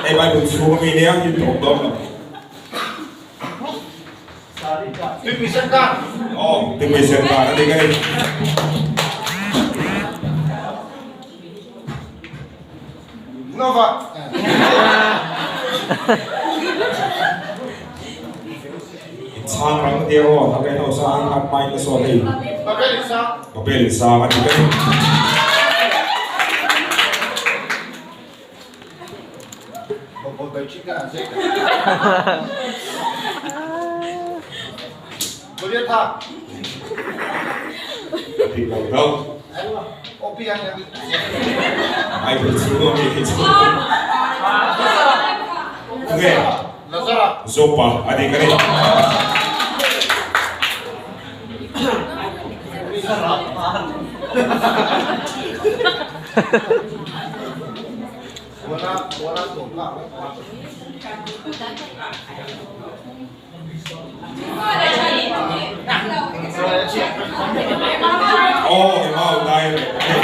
Hei Bible chhung ami nia him tawp dawn lo. Tuipui sen kan. Aw, tuipui sen kan a dik a ni. Nova. Chhang rang tia aw, thakei ho sa an hat mai na sawn hei. Babel in sang. Babel in sang a dik a ni. Dik lo deuh. Bible chhung a mi hi chu. Tunge? Zopa a dik a ni. Aw Emau dai reng a ni.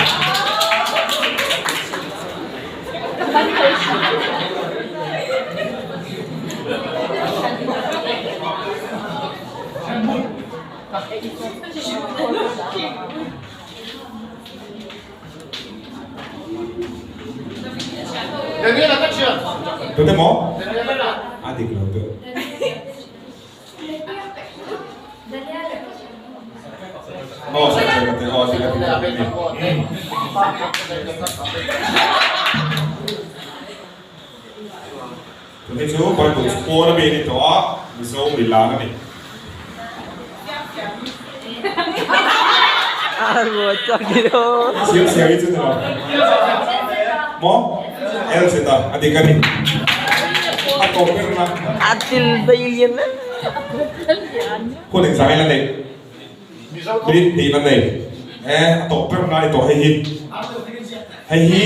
Tute maw? A dik lo deuh. Aw Sache ka ti aw dik a dik a ni. Tuni chu Bible chu pawn a mi a ni tawh a, Mizo milan a ni. Siam siam hi chu ni lo. Maw? LZ a, a dik a ni. A tawp ber na. Hun engzah nge la neih? Minute hnih la nei. E, a tawp ber na a ni tawh hei hi. Hei hi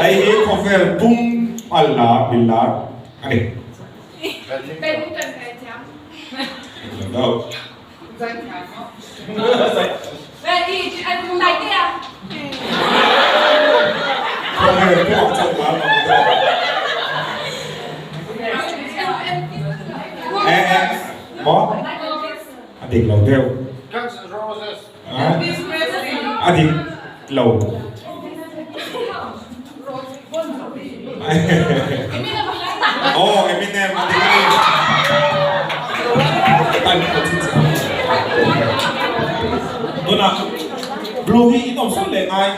hei hi khawvel pum a lar min lar a ni. Khawvel pumah chuan lar lo ni deuh. E e maw? A dik lo deuh. A dik lo. Aw Eminem a dik a ni. Time ka chhin chhin. Tunah Blue hi in awm sawn leh ngai.